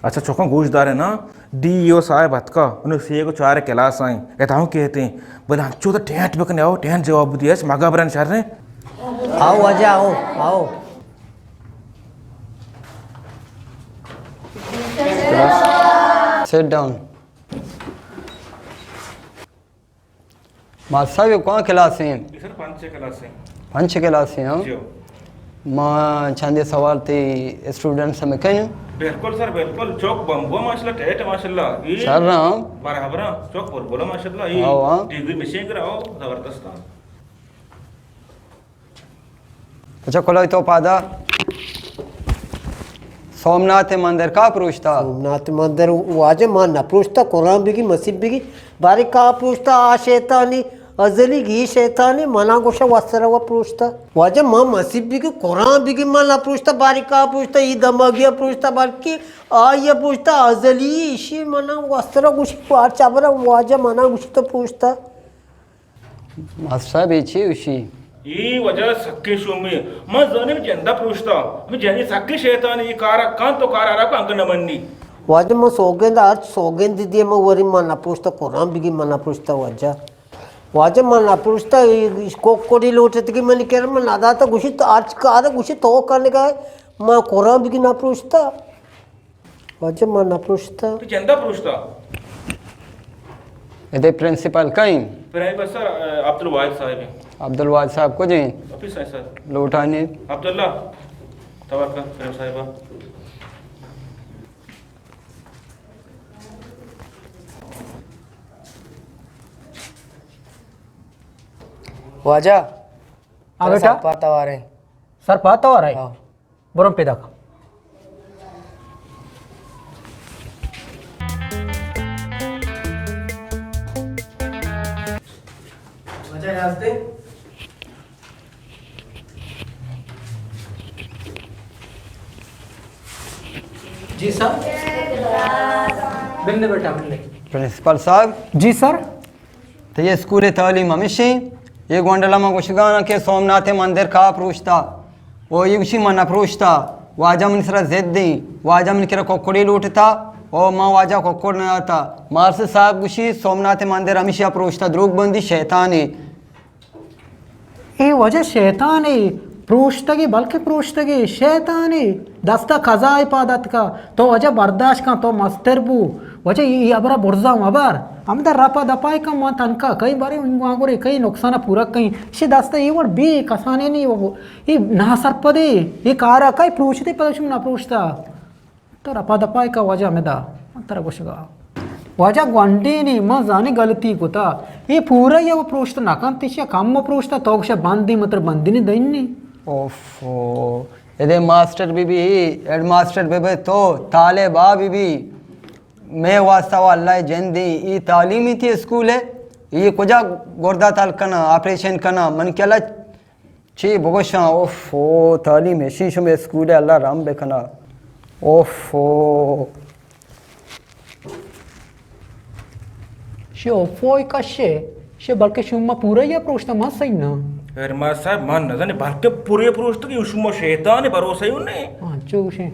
اچھا چکاں گوش دارے نا، ڈی ای او صاحب اتکا، انوں سی ءُ چار کلاس آئیں، ادا ہوں کہتے ہیں، بلے انچو تو ٹینٹ بکنے آؤ، ٹینٹ جواب دیئے، مگا برن شر ہیں۔ آؤ واجہ، آؤ، آؤ۔ Sit down. ماسٹر صاحب، یہ کون کلاس ہیں؟ جی سر، پنچ کلاس ہیں۔ پنچ کلاس ہیں، ہاں؟ جی ہو۔ ما چندے سوال تے اسٹوڈنٹ سے میں کہیں۔ بالکل سر، بالکل۔ چوک بمبو ماشاءاللہ، ٹیٹ ماشاءاللہ۔ یہ شر رہا ہوں۔ برابر ہاں، چوک بلبلہ ماشاءاللہ۔ یہ ہاں، ہاں۔ ڈگری مشین کرا ہو، زبردست ہاں۔ اچھا، کلوئی تو پادا۔ سومنات مندر کا پروشتا؟ سومنات مندر واجہ ما نہ پروشتا، قرآن بگی، مسیح بگی، بارے کا پروشتا؟ آ شیطانی ازلی گی شیطانی منا گوشا وسرا و پروشتا۔ واجہ ما مسیح بگی، قرآن بگی، ما نہ پروشتا، بارے کا پروشتا؟ ای دماغیا پروشتا، بلکہ آیا پروشتا ازلی، ایشی منا وسرا گوشی، تو ہر چابرا واجہ منا گوشی تو پروشتا۔ ماسٹر صاحب، اے چی گوشی؟ اے واجہ سکیں شومیں۔ من زانیں جندا پروشتا۔ ہمیں جنی سکیں شیطان، اے کارا کن تو کارا را کو انگا نہ منی۔ واجہ من سوگند، ہرچ سوگند دی من وری من نہ پروشتا، قرآن بگی من نہ پروشتا واجہ۔ واجہ من نہ پروشتا، اے کوکڑی لوٹتگی من کر من نہ داتا گوشی تو ہرچ کارا گوشی تو کرنے کا ہے۔ من قرآن بگی نہ پروشتا۔ واجہ ما نہ پروشتا۔ تو جندا پروشتا؟ ادے پرنسپل کئیں؟ پرنسپل سر، ا، عبدالواحد صاحب ہیں۔ عبدالواحد صاحب کجیں؟ آفس ہیں سر۔ لوٹانی۔ عبداللہ، توار کر، پرنسپل صاحبہ۔ واجہ۔ ہاں بیٹا۔ سر پاتا وارے۔ سر پاتا وارے؟ ہاں۔ برو پیداک۔ جی سر۔ بلے بیٹا، بلے۔ پرنسپل صاحب۔ جی سر۔ تئی اسکول ءِ تعلیم ہمیش ایں؟ اے گونڈل ءَ من گوشگاں کہ سومناتھ ءِ مندر کا پروشتا؟ او اے گوشی من نہ پروشتا، واجہ منی سرا ضد ایں، واجہ منی کرا ککڑے لوٹتا، او من واجہ ککڑ نہ داتا۔ مارس صاحب گوشی سومناتھ ءِ مندر ہمیشی ءَ پروشتا، دروگ بندی شیطانے۔ اے واجہ شیطانے، پروشتگے، بلکہ پروشتگے، شیطانے، دستا قضا ءِ پاد اتکا، تو واجہ برداشت کن، تو مستر بو، واجہ اے، اے ہبرا برزا مبر، ہمدا رپا دپا کن، من تنکا کئی بارے انگو آنگورے کئی نقصانا پورا کئی، شی دستا اے وڑ بے کسانے نی، اے ناسرپدے، اے کارا کئی پروشتے پدا شم نہ پروشتا۔ تو رپا دپا کا واجہ ہمدا، من ترا گوشگا۔ واجہ گونڈینی، من زانی غلطی کتا۔ اے پورا یا وہ پروشت نہ کنت، ایشی کم پروشتا، تو گوشا بندی، من ترا بندی نی دئینی۔ اوفو، ادے ماسٹر بی بی، ہیڈ ماسٹر بی بی، تو طالب آ بی بی، مئے واسطہ و اللہ جندی، ای تعلیمی تئی اسکول ہے، ای کجا گردہ تل کنا، آپریشن کنا، من کیا چی بگوشاں؟ اوفو، تعلیم ایشی شمے اسکول ءَ، اللہ رحم بکنا۔ اوفو۔ شے اوفو کشے، شے بلکہ شما پورا یا پروشتا ما صحیح نا۔ ارے ما صاحب، ما نزانی بلکہ پورے پروشتا کہ شما شیطان بھروسہ ہی نہیں۔ ہاں، چو گوشے۔